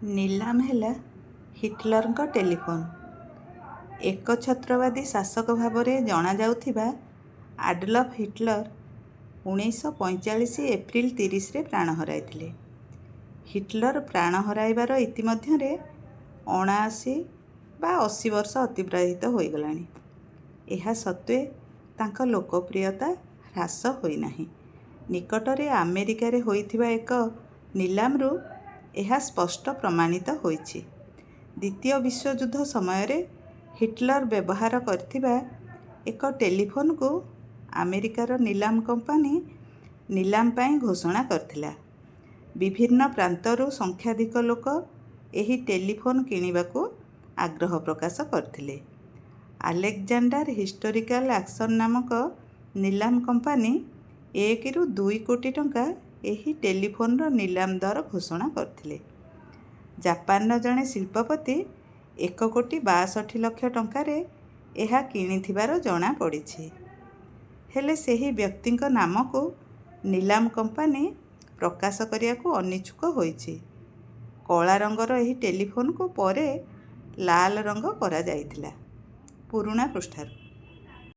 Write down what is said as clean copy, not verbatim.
ନିଲାମ ହେଲା ହିଟଲରଙ୍କ ଟେଲିଫୋନ୍। ଏକଛତ୍ରବାଦୀ ଶାସକ ଭାବରେ ଜଣାଯାଉଥିବା ଆଡଲଫ୍ ହିଟଲର 1945 ଏପ୍ରିଲ 30ରେ ପ୍ରାଣ ହରାଇଥିଲେ। ହିଟଲର ପ୍ରାଣ ହରାଇବାର ଇତିମଧ୍ୟରେ 79 ବା 80 ବର୍ଷ ଅତିବାହିତ ହୋଇଗଲାଣି। ଏହା ସତ୍ତ୍ୱେ ତାଙ୍କ ଲୋକପ୍ରିୟତା ହ୍ରାସ ହୋଇନାହିଁ। ନିକଟରେ ଆମେରିକାରେ ହୋଇଥିବା ଏକ ନିଲାମରୁ ଏହା ସ୍ପଷ୍ଟ ପ୍ରମାଣିତ ହୋଇଛି। ଦ୍ୱିତୀୟ ବିଶ୍ୱଯୁଦ୍ଧ ସମୟରେ ହିଟଲର ବ୍ୟବହାର କରିଥିବା ଏକ ଟେଲିଫୋନ୍‌କୁ ଆମେରିକାର ନିଲାମ କମ୍ପାନୀ ନିଲାମ ପାଇଁ ଘୋଷଣା କରିଥିଲା। ବିଭିନ୍ନ ପ୍ରାନ୍ତରୁ ସଂଖ୍ୟାଧିକ ଲୋକ ଏହି ଟେଲିଫୋନ୍ କିଣିବାକୁ ଆଗ୍ରହ ପ୍ରକାଶ କରିଥିଲେ। ଆଲେକ୍ଜାଣ୍ଡାର ହିଷ୍ଟୋରିକାଲ ଅକ୍ସନ୍ ନାମକ ନିଲାମ କମ୍ପାନୀ 1ରୁ 2 କୋଟି ଟଙ୍କା ଏହି ଟେଲିଫୋନ୍‌ର ନିଲାମ ଦର ଘୋଷଣା କରିଥିଲେ। ଜାପାନର ଜଣେ ଶିଳ୍ପପତି 1 କୋଟି 62 ଲକ୍ଷ ଟଙ୍କାରେ ଏହା କିଣିଥିବାର ଜଣାପଡ଼ିଛି। ହେଲେ ସେହି ବ୍ୟକ୍ତିଙ୍କ ନାମକୁ ନିଲାମ କମ୍ପାନୀ ପ୍ରକାଶ କରିବାକୁ ଅନିଚ୍ଛୁକ ହୋଇଛି। କଳା ରଙ୍ଗର ଏହି ଟେଲିଫୋନ୍‌କୁ ପରେ ଲାଲ ରଙ୍ଗ କରାଯାଇଥିଲା। ପୁରୁଣା ପୃଷ୍ଠାରୁ।